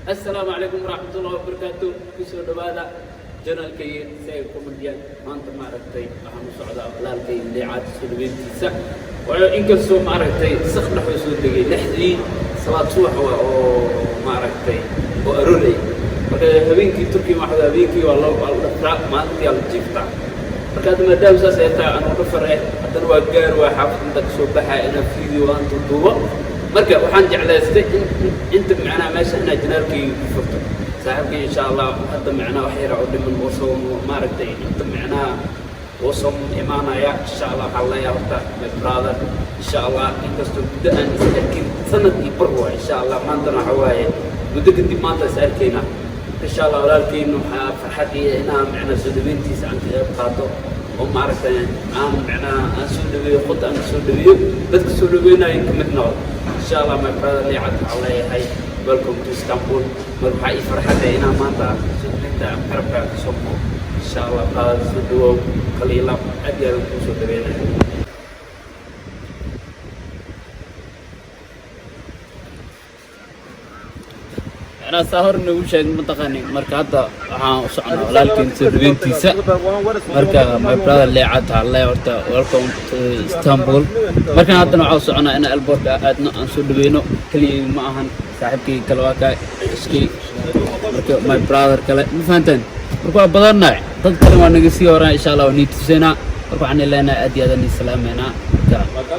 Assalaamu calaykum waraxmatullahi wabarakaatu. Kusoo dhowaada channelkayga si ay comedian. Maanta, maaragtay, waxaan u socdaa walaalkay Liicaad soo dhaweyntiisa, waayo inkastoo, maaragtay, sak dhexuu soo degay 6dii salaad subax waa oo, maaragtay, oo aroolay. Marka habeenkii Turkiga waxaa habeenkii waa la dhafraa, maalintii aa la jiiftaa. Marka hadda maadaama saas ay tahay, anuu dhafar eh, haddana waa gaar, waa xaafad inta kasoo baxaya inaan video aan duuduubo. Marka waxaan jeclaystay in inta macnaha meesha inaa channelkayga ku furto saaxiibkay, insha Allah. Hadda macnaha wax yara oo dhiman oo soo, maaragtay, inta macnaha wuu soo imaanaya, insha Allah. Waxaan leeyahay horta, my brother, insha Allah, inkastoo muddo aan is arkin, sanad iyo bar waa, insha Allah. Maantana waxa waaye muddo kadib maanta is arkaynaa, insha Allah. Walaalkeyna waxaa farxad iyo inaan macnaa soo dhaweyntiisa aan ka qayb qaato oo, maaragtay, aan macnaha aan soo dhaweeyo, qod aan soo dhaweeyo, dadka soo dhaweynayo ka mid noqdo, insha Allah. My brother Liicad waxaan leeyahay, welcome to Istanbul. Mar waxaa ii farxadda inaan maanta soo dhaweynta aan qarabkaa kasoo muuqdo, insha Allah. Brother, soo dhawow, kaliila aad iyo aad kuu soo dhaweynaya. Macnaha saa hor nagu sheeg, mataqaani. Marka hadda waxaan u soconaa walaalkeen soo dhaweyntiisa. Marka my brother Leecad waxaan leeyahay horta, welcome to Istanbul. Markan haddana waxaan u soconaa inaan airportka aadno, aan soo dhaweyno. Keligay ma ahan, saaxiibkay kale waa kaa iskay. Marka my brother kale, ma fahanteen? Marka waa badannahay, dad kale waa naga sii horaan, insha Allah waa nii tusaynaa. Marka waxaan leenahay aad iyo aad aan salaameynaa. Marka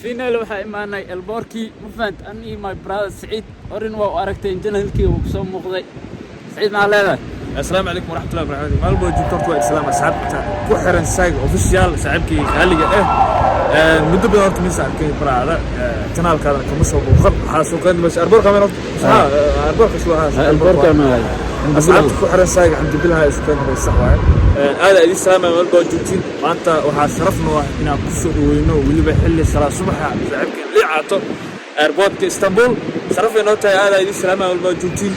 final waxaa imaanay airportkii, ma fahant? An iyo my brother Saciid horin waa u aragtay, channelkii uu kusoo muuqday. Saciid, maxaa leedahay? Asalaamu calaykum waraxmatullahi wabarakatuh. Maalin baa joogto. Horta waa islaam asxaabta ku xiran Saaga Official, saaxiibkii qaaliga ah. Muddo badan horta mis arkay baraada, channelkaadana kama soo muuqan. Waxaa soo qeyn meesha airportka meel horta airportka soo ahaa. Airportka Asxaabta ku xiran Saaga xamdi bilaha isku keen sax waaye. Aad idin salaamay meel baa joogtiin. Maanta waxaa sharaf noo ah inaan ku soo dhaweyno, weliba xilli salaad subaxa, saaxiibkeen Liicaato airportka Istanbul. Sharaf ay noo tahay. Aad idin salaamay meel baa joogtiin.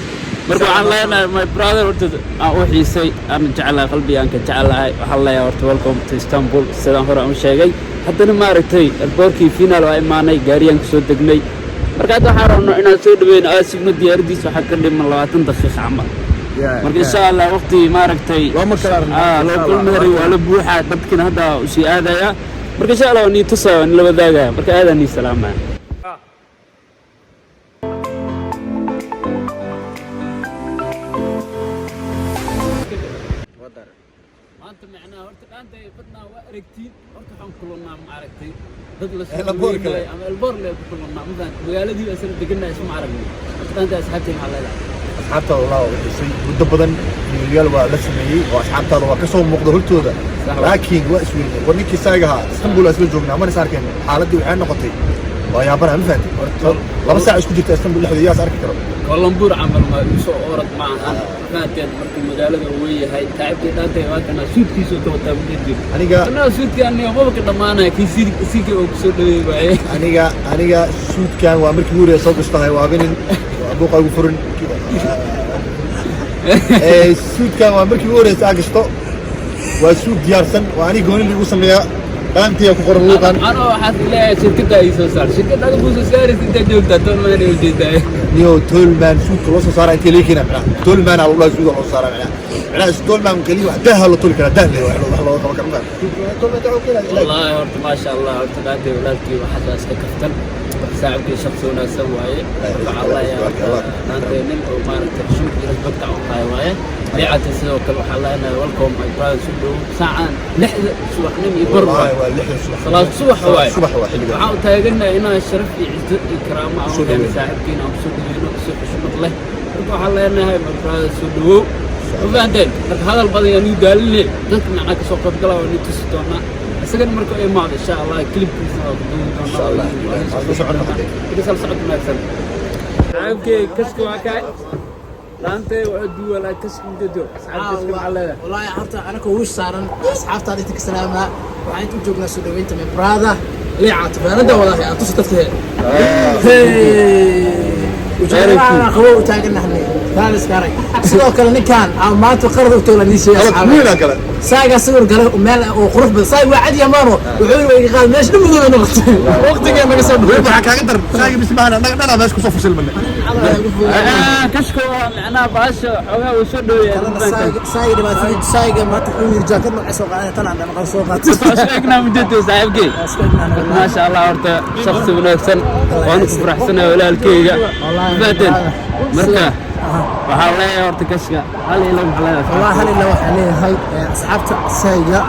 Marka waxaan leenahay, my brother, horta aan u xiisay, aan jeclahay, qalbiga aan ka jeclahay, waxaan leeyahay horta, welcome to Istanbul. Sidaan hore aan u sheegay, haddana, maaragtay, airportkii final waa imaanay, gaariyaan kusoo degnay. Marka hadda waxaan rabnaa inaan soo dhaweyno, aa sugno diyaaradiisa. waxaa ka dhiman 20 daqiiqa camal. Marka insha Allah waqti, maaragtay, Looma kala arrin. Loo kulmari, waa la buuxaa, dadkina hadda usii aadaya. Marka insha Allah waa nii tusaya, waa nii la wadaagaya. Marka aadaan nii salaamaya. Maanta macnaha horta dhaantay badnaa waa aragtiin. Horta waxaan kulannaa, maaragtay, dad la soo Airport kale. dhaweynayo ama airport le ku kulannaa, ma fahanti? Magaaladii baa isla degannahay, isma aragno. Horta dhaantay asxaabtay maxaa leedahay? Asxaabtaada walaa waa xiisay muddo badan. Fiidiyoyaal waa la sameeyey oo asxaabtaada waa ka soo muuqda hortooda. Sax. Laakiin waa isweynay. War ninkii saagaha Istanbul aa isla joognaa, mana is arkeen. Xaaladdii waxay noqotay waa yaabana, ma fahanti? 2 saac isku jirta Istanbul dhexdeeda, yaas arki karo? Kolambuur camal ma isu orad ma ahan, ma fahanteen? Marka magaalada uu weyn yahay, saaxiibkay dhaantay waa kana, suudkiisu ka wataa mujadiid. Aniga anaa suudkii aniga maba ka dhammaanaya, kii siikii oo kusoo dhaweey waaye. Aniga suudkan waa markii ugu horreysay soo gashtahay, waa habinin waa buuqa ugu furin. Suudkan waa markii ugu horreysay aan gashto. Waa suud diyaarsan, waa aniga gooni liigu sameeyaa, dhaantiya ku qoran luuqan. Anoo waxaad leeyahay shirkadda ay soo saar, shirkadda adiga kuu soo saaraysa intaa joogtaa toon ujeedaa. Niyo tolman suudka loo soo saara intee laga keenaa? Macnaha tolman aa lagu dhahay suuda loo soo saaraa. Macnaha tolman keliya wax daaha la toli karaa, daah le wax looga qaban karo. Tolman daa keenaa. Wallaahi horta maasha Allah. Horta dhaantay walaalkii waxaas waa iska kaftan. Saaxiibkii shakhsi wanaagsan waaye. Marka waxaa leeyahay dhaantay nin oo, maaragtay, xushmad iyo respect aan u hayo waaye. Liicata sidoo kale waxaa leenahay, welcome my brother, su dhow. Saacan 6da subaxnimo iyo bar Wallaahi waaye. Waa 6da subax. Salaad subax waaye. Subax waa xilliga. Waxaan u taaganahay inaan sharaf iyo cizo iyo karaamo aan Soo u keeno dhaweyn. saaxiibkiina, aan kusoo dhaweyno si xushmad leh. Marka waxaan leenahay, my brother, soo dhawow, ma fahanteen? Marka hadal badan yaa nigu daaline, dadka macnaa kasoo qaybgala waa nii tusi doonaa. Isagana marka ay imaado, insha Allah, clipkiisna waa ku duubi doonaa. Insha Allah. Waan soo socon hadda. Marka sal socod wanaagsan. Saaxiibkay kaski waa kaay, dhaantay waa duwalaa kaski mujeedo. Asxaabta kaski maxaa leedahay? Wallaahi horta anaka wish saaran asxaabtaada inta ka salaamaa. Waxaan inta u joognaa soo dhaweynta my brother Liicato. Fanaanada wadahay aan tusi dadka. Ujeedada qabo u taaganahnay kaaliska arag. Sidoo kale ninkan aan maanta qarad u toola nii sheegay Qalad asxaabta. weyn aan kale. Saagaa sawir galay meel oo qurux badan. Saag waa cadi amaano. Wuxuu yiri way qaad meesha dhan madow noqotay. Waqtiga naga soo Weli waxaa kaaga daran saagi bis maahana annaga dhanaa meesha kusoo fashilmanay. Kashka waa macnaha baasha xoogaa uu soo dhoweeyaa. Saaga dhibaatada saaga maanta wuxuu yiri jaakad nooc soo qaadanay tan aan dhaqan soo qaatay. Sheegnaa mujadda saaxiibkey. Maasha Allah, horta shakhsi wanaagsan, waan ku faraxsanahay walaalkeyga. Faaten marka waxaa leeyahay horta kashka hal ila maxaa leeyahay? والله هل إلا waxaan leeyahay asxaabta sayga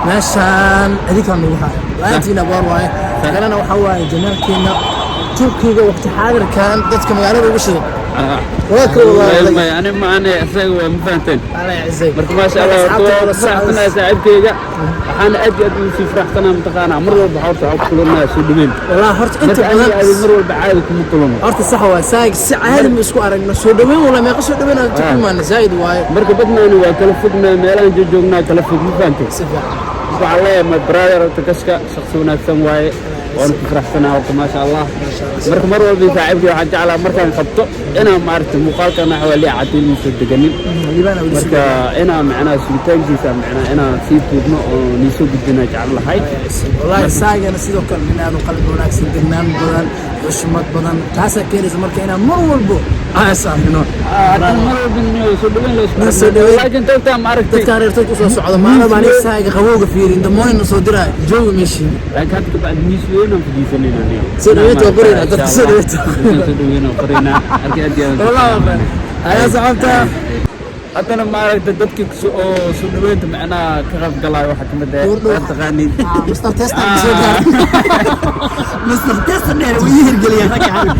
meeshaan idinkaan nagu haayo la-aantiina boor waaye. Kalena waxaa waaye jamaalkeena Turkiga waqti xaadirkan dadka magaalada ugu shidan waa kala wadaagay. Maya, ani ma ane isaga waa, ma fahanteen? Alla yacizay. Marka maasha Allah, horta waan ku faraxsanahay saaxiibkeyga, waxaana aad iyo aad ugu sii faraxsanahay mataqaanaa mar walba horta waxaan ku kulannaa soo dhaweyn. Wallah horta inta marka aniga badan adi mar walba caadi kuma kulano. Horta sax waa saag si caadi ma isku aragno soo dhaweyn wala meeqa soo dhaweyn aan ku imaana zaid waaye. Marka badnaani waa kala fognaa, meelahan joognaa kala fog, ma fahanteen? Si fiican. Waxaan leeyahay my brother, horta kashka shakhsi wanaagsan waaye, waan ku faraxsanahay horta maasha Allah. Marka mar walba saaxiibkii waxaan jeclaa markaan qabto inaan maaragtay muuqaalkan waxa waa liicatin soo deganin. Liibana weli. Marka inaan macnaha sugitaankiisa macnaha inaan sii tuubno oo niisoo gudbina jecel lahay. Wallahi saagana sidoo kale nin aad u qalbi wanaagsan, degnaan badan, xushmad badan, taasaa keenaysa marka inaan mar walbo aan is aragno. Haddana mar walba soo dhaweyn la isku Soo dhaweyn. Laakiin tagtaa maaragtay dadkaan reer Turki usoo socdo maalin baan saaga qabowga fiirin damoonin soo diraayo jooga meeshii. Laakiin hadda kabacdi miis weyn aan fadhiisanayna aniga. Soo dhaweynta waa qoraynaa, dadka soo dhaweynta. Soo dhaweyn waa qoraynaa. Arki aad iyo aad. Wallahi ayaa saxaabta. Haddana maaragtay dadkii oo soo dhaweynta macnaha ka qayb galaayo waxaa kamid ah Goordhow. waad taqaaniin. Mr. Testa soo gaaray. Mr. Testa dheer wuu ii hirgeliyay ragga xabib.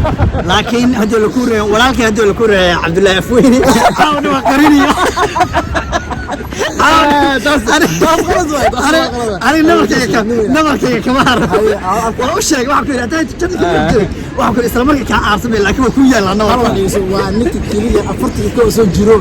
Laakiin haddii la ku reeyo walaalkii, haddii la ku reeyo Cabdullaahi Afweyne, caawna waa qarinayo. Aniga nabarkayga kama haro. Waa u sheegay, waxaan ku yidhi haddaan jannada ka jiray, waxaan ku yidhi isla markii kaa aarsamay, laakiin waa ku yaallaa nabarka. Waa ninka keliya 41 soo jiro.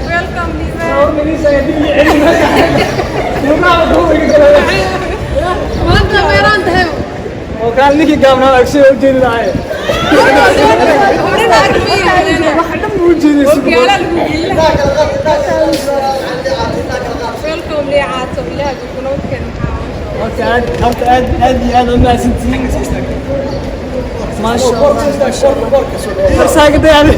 Welcome, Lisa. Maanta meeraan tahay. Ninkii gaabnaa agshay u jeedi lahay. Hore naag miyaa. Wax dhan buu u jeediyay. Ogaala lagu gelin. Welcome, Liicaato. Ilaahay ku nabad keeno. Horta aad horta aad aad iyo aad u mahadsantihiin. Maasha Allah, maasha Allah. Farsaaga dayaade.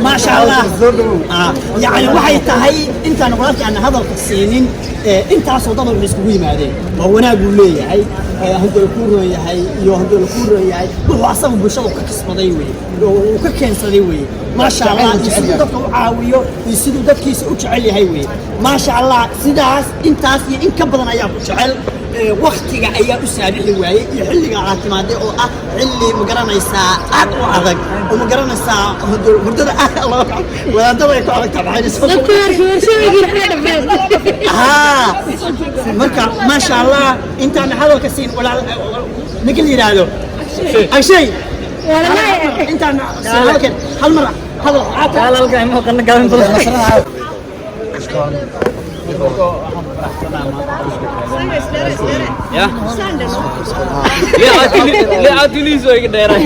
Maasha Allah. Yani waxay tahay intaan walaalkii aan hadalka siinin, intaasoo dad walba iskugu yimaadeen waa wanaag uu leeyahay, hadduu la kuu roon yahay iyo hadduu la kuu roon yahay wuxuu asaga bulshada ka kasbaday weye oo uu ka keensaday weye. Maasha Allah, iyo siduu dadka u caawiyo iyo siduu dadkiisa u jecel yahay weye. Maasha Allah, sidaas intaas iyo in ka badan ayaa ku jecel. Waktiga ayaa u saabixi waayey iyo xilliga aad timaaday oo ah xilli ma garanaysaa aad u adag oo ma garanaysaa hurdada aad loo kaco, wadaadada ay ku adag tahay. Haa, marka maasha Allah, intaan hadalka siin walaal ninka la yidhaahdo Akshay, intaan siin hadalkan hal mar hadal Halka ima qana galan badan. Ya liicaatiliisu iga dheeraay.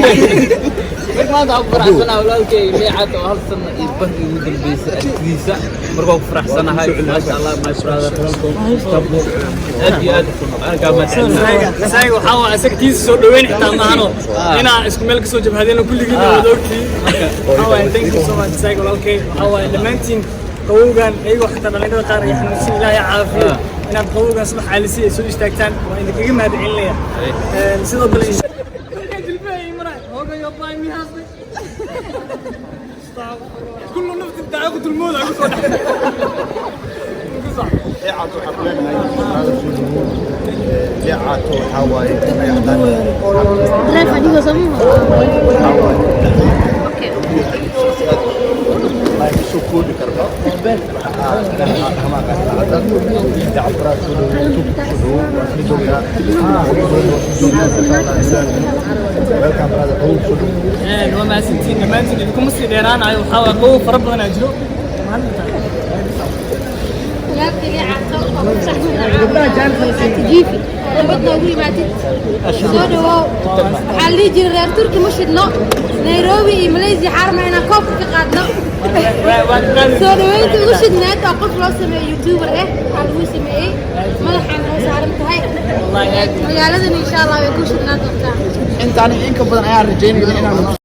Marka maanta waxaan ku faraxsanahay walaalkay Liicaat oo hal sano iyo bar igu dambeysay aragtidiisa. Marka waan ku faraxsanahay, maasha Allah, my brother, welcome Istanbul. Aad iyo aad waan kaa mahadcelinahay. Isaga waxaa waa isaga tiisa soo dhaweyn xitaa maahano inaa isku meel kasoo jabhadeen oo kulligiin wada ogtihiin. Waxaa waaye, thank you so much isaga walaalkay. Waxaa waaye dhammaantiin qabowgan iyagoo xitaa dhalinyarada qaar ay xanuunsan, Ilaahay caafiyo, inaad qabowgan subax caalisi ay soo istaagtaan waa idinkaga mahadcelinaya. Sidoo kale كل نفس ذائقة الموت. Liicaato waxaa ku leenahay Liicaato waxaa waaye soo koobi karno. Waa mahadsantihiin dhammaantiin, idinkuma sii dheeraanayo. Waxaa waa qabow fara badan aa jiro. Jiifi nabad noogu yimaatid, soo dhawow. Waxaa la dhihi jiray reer Turki ma shidno Nairobi iyo Malaysia xaarma inaan koobka ka qaadno. Soo dhaweynta ugu shidneed oo qof loo sameeyo YouTuber waxaa lagu sameeyey madaxaan noo saaran tahay. Magaaladan insha Allah way ku shidnaan doontaa. Intaan in ka badan ayaan rajaynaya inaan